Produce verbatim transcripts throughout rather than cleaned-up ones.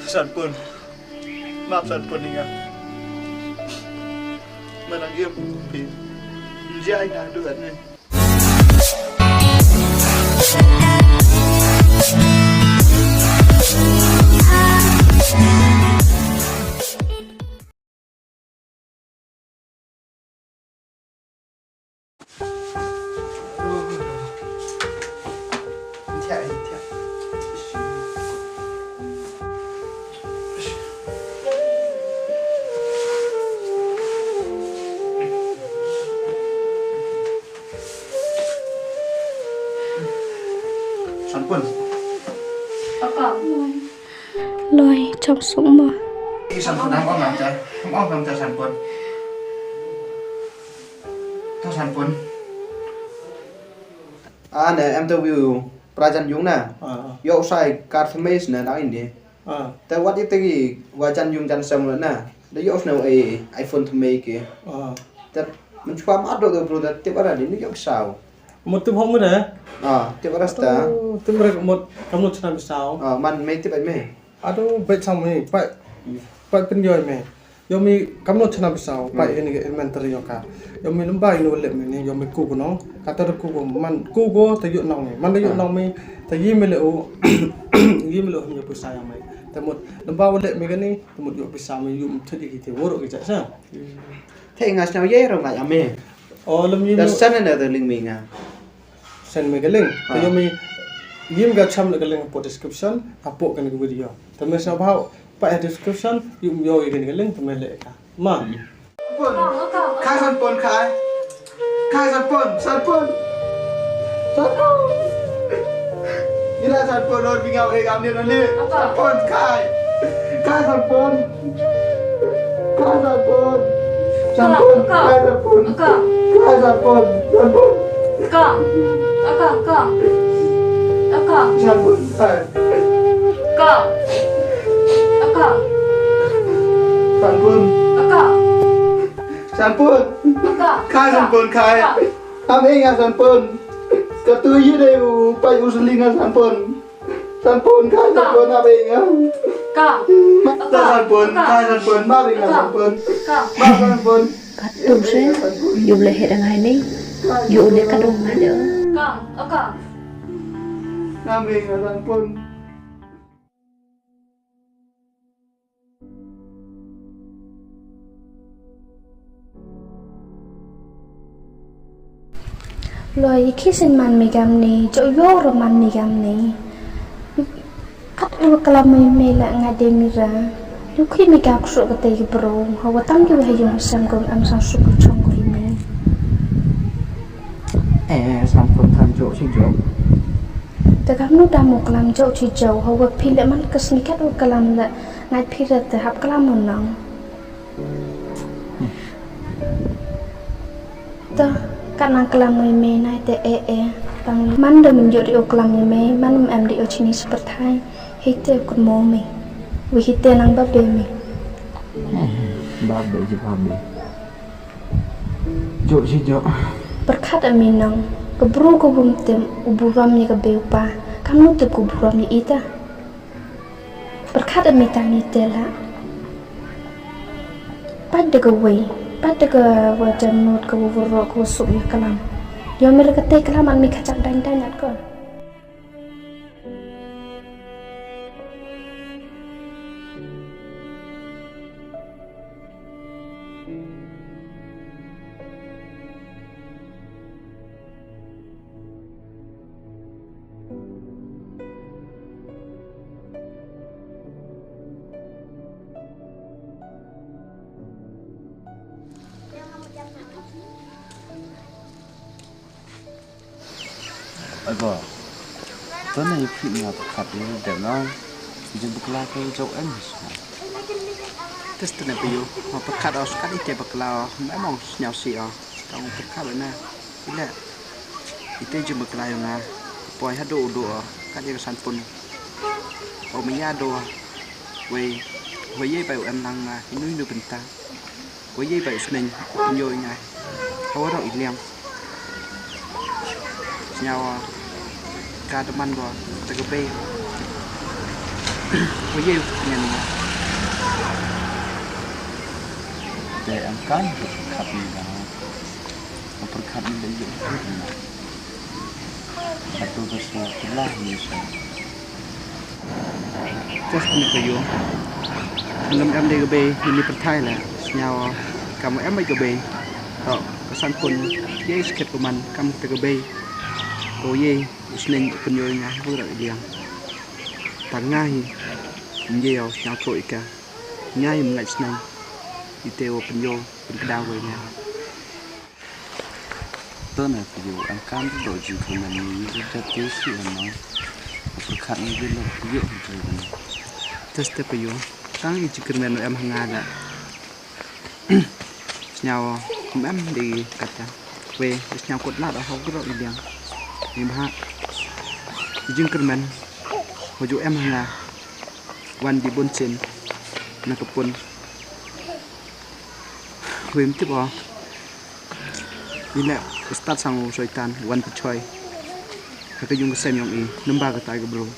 Sanpon. Map Sanpon ïa nga. Nga dang im phi. Jia ïa nga haduh katne. Sanpon. Papa. Loi, chop suk mo. Ïa Sanpon, am ong ngam ta. Am ong ngam ta Sanpon. To Sanpon. Ah, ne, em to view pra jan yung na. Ah, ah. Yo sai kar thamei sna na indi. Ah. Te wat ite ki wa jan yung jan sem na. Da yo sna ai iPhone thamei ke. Ah. Te menchwa ma do do bro da te bara di ni yo sau. Mut tim hok mut eh? Ah, tip aras ta. Aduh, tim rek mut kam lut chna bisaw. Ah, man mei tip ai mei. Aduh, beit sang mei, pai, pai pynjoi mei. Yo mei kam lut chna bisaw, pai ini ke elementary yo ka. Yo mei lem ba ino lep mei ni, yo mei ku ku nong. Kata de ku ku man, ku ku te yu nong mei. Man de yu nong mei, te yi mei le u, yi mei le u him yo pisa yang mei. Te mut lem ba u lep mei kani, te mut yo pisa mei, yu mthut ki te woro ki jat sa. Te nga sñiaw ye ro nga ame. O lem yim. Da send another link me nga. Send me ka link. Te yo me yim ka cham le ka link hapoh description hapoh kane ka video. Te me sñiaw bha pat ha description yim yo kane ka link te me leh ka. Ma. Pon. Kai Sanpon kai. Kai Sanpon, Sanpon. Sanpon. Ila Sanpon or bingaw e gamne nani. Sanpon kai. Kai Sanpon. Kai Sanpon. Sanpon. Kai Sanpon. Kai Sanpon. Sanpon. Ka. Aka, ka. Aka. Sanpon kai. Ka. Aka. Sanpon. Aka. Sanpon. Aka. Kai Sanpon kai. Am ing a Sanpon. Ka tu yu de u pai u sling a Sanpon. Sanpon kai Sanpon am ing a. Ka. Ma ta Sanpon kai Sanpon ma ing a Sanpon. Ka. Ma Sanpon. Pat tum sen yu le he dang hai ni yu le ka dong ma de. Ka. Ka. Am ing a Sanpon. Loi, i khi sin man mi gam ni, jo yo ro man mi gam ni. Kat u klam mi me la nga de mi ra. Yu khi mi gam ksu ka te ki bro, ha wa tang ki wa ha yung sem ko am sang su ku chong ko hi mi. Eh, Sanpon than jo si jo. Te kam nu da mo klam jo si jo, ha wa phi le man ka sni kat u klam la. Ngai phi ra te hap klam mo nang. Ta ka nang klam ngai me nai te e e. Tang man da min jot ri o klam ngai me, man em ri o chini super thai. Hi te kun mo me. Wi hi te nang ba be me. Ba be ji ba be. Jo ji jo. Perkhat ami nang. Ke bru ke bum tem u buram ni ke be upa. Kam nu tep ke buram ni ita. Pyrkhat em i tang i te la. Pat da kawei, pat da ka wa jan nud ka wa warok ka wa suk ïa klam. Ïa mir ka te klam an mi ka chak dain dain at ko. Ago. To ne ïa phi nga pyrkhat ïa dep no. Jin bakla ka jok em. Tes tene phi yu. Ma pyrkhat os kat ite bakla. Ma mong sñiaw si o. Tang pyrkhat na. Ila. Ite jin bakla ïa nga. Poi hadu udu o. Kat ïa ka Sanpon. O maya do. Wei. Wei ye bai u em lang nga. Inu inu bynta. Ko ye ba u sneng u pynïoh ïa nga. Hawa rok i liang. Sñiaw. Ka demand ko te ka bei. Ko ye ngan. Te em kan pyrkhat ni dang. Pyrkhat ni dang. Atu ka sa telah ni sa. Test ni ka yo. Ngam em dei ka bei ini pyrthai la. Sñiaw kam em ka bei. To ka san pun ye skhet ko man kam te ka bei. Ko ye. U sneng u pynïoh ïa nga ha kawei ka liang. Tang nga hi ym ïoh sñiawthuh ïa ka. Nga hi ym ngeit sneng. Ite u pynïoh pynkdaw ïa nga. To na phi ïoh ang kam to jingkyrmen ni ïa ka te shi ano. Pyrkhat ni bilo phi ïoh. Test te phi ïoh. Tang i jingkyrmen em ha nga da. Sñiaw kum em dei kata. Wei sñiaw kut lad ha grok i liang. Ni bha. I jingkyrmen. Ho ju em ha nga. Wan di bun sin. Na ka pun. Wei mtip o. I leh stad sang u soitan wan ka choi. Ha ka yung ka sem yong i. Namba kata ka bro.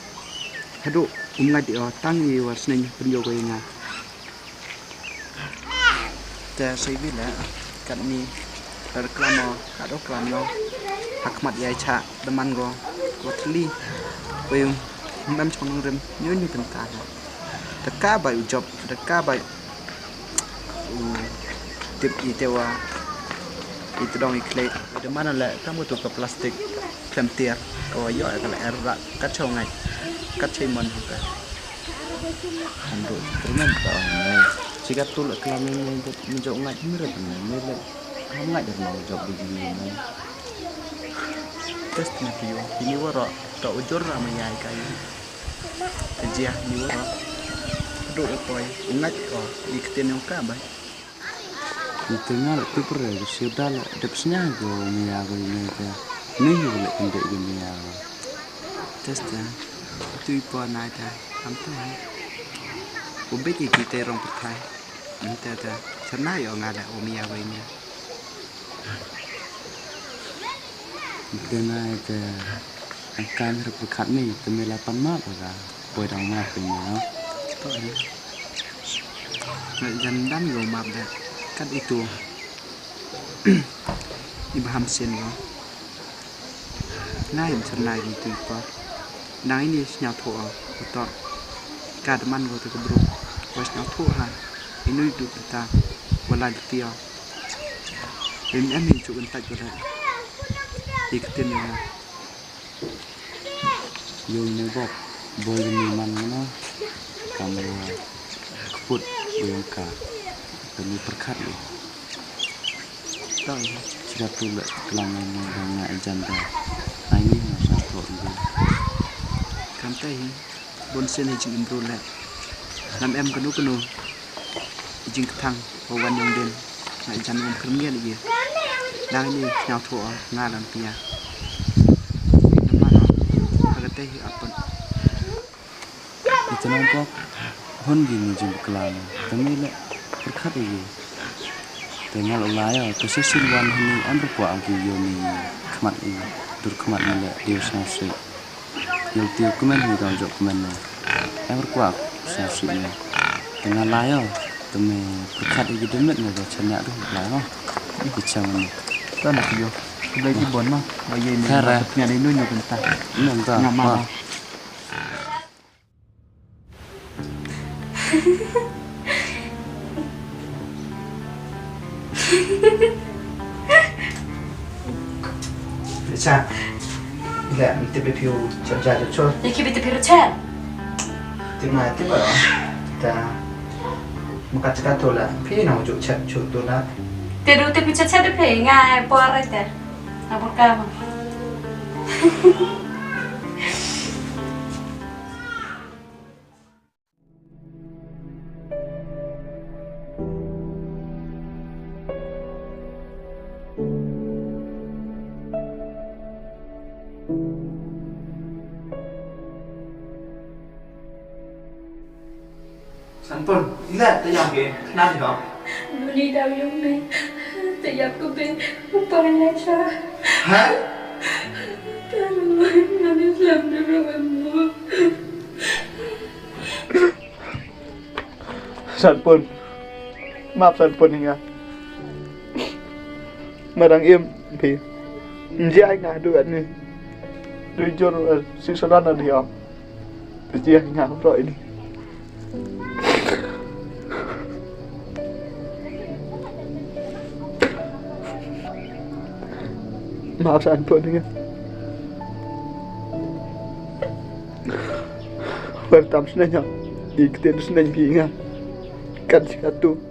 Haduh um ngat di o tang i war sneng pynïoh ko i nga. Te sei bi le kat ni. Reklam o kat o klam no. Hakmat ïa i cha demand ko. Ko thli. Ko yung mem chong nang rem nyu nyu kenta. Te ka bai u job te ka bai u tip i te wa i te dong i kle. I demand le kam ko tu ka plastik klem tiar. Ko yo ka le er ra kat chong ngai kat chai mon ka. Kan do tremen ta ne. Sigat tul klam ne ne jo ngai mire ne le. Ham ngai der na jo bi ne. Test na pio ini waro ta ujor ra ma yai kai. Jia ini waro. Do poi ngai ko i ktien yong ka bai. Ite ngal tu pre sio dal dep snya go mia go ne te. Ni le kende go mia. Test ya. Tu ipo na ta. Am ta. U bit i ki te rong pyrthai. Ante ta. Sana yo nga da u mia wei mia. Ante na ta. Angkan rep rekat ni te me la pan map ka. Poi dang map ni no. To ni. Ngai jan dam yo map da. Kat itu. Ibrahim Sen yo. Ngai jan na gitu ipo. Nang ini sñiawthuh o, uto. Ka demand ko te ka bru. Ko sñiawthuh ha. Inu idu kita. Wala di tio. Im em hi chu kan taj ko da. Iktien yo. Yo ne bok. Boy ni man na. Kamera. Kput. Yo ka. Kami perkat yo. Tang. Sika tu le kelang ne dang nga jan da. Ai ni mo sa to ni. Kam tai hi. Bun sien hi jing imru le. Nam em kanu kanu. Jing ktang. Wan yong den. Nga jan ngam kyrmian igi. Dang ni sñiawthuh nga dang pia. Namar. Ka tai hi apun. Ita nang pok hon gi ni jing klang. Tami le pyrkhat igi. Te ngal u lai o te shishin wan hani am rukwa agi yo ni khmat igi. Dur khmat ni le dio sang si. Yo dio kmen ni dong jok kmen ni. Am rukwa sang si ni. Te ngal lai o tami pyrkhat igi demit ni da chanya dur lai o. Igi chang ni. Tana kiyo. Kiblai ki bon ma. Wa ye ni. Kara. Nya ni nu nyu kenta. Nenta. Ngama. Cha. Ila mti be piu cha ja jo cho. Iki bete piru chen. Ti ma ti ba. Ta. Maka chika tola. Pi na ujuk chat chu tola. Te ru te picha chat de pe nga por te. Abur ka ma. Sanpon, ila tayang ke, kena di ho. Nuli daw yung me, tayang ko be, upaya cha. Ha? Tanu, nani lam San pun. Map san pun ïa nga. Ma dang im phi. Nja nga du ni. Du jur si solan na dia. Phi ïa nga bro ini. Map san pun ïa nga. Wer tam sneng ïa. Ikte sneng phi ïa nga. Kat sikatu.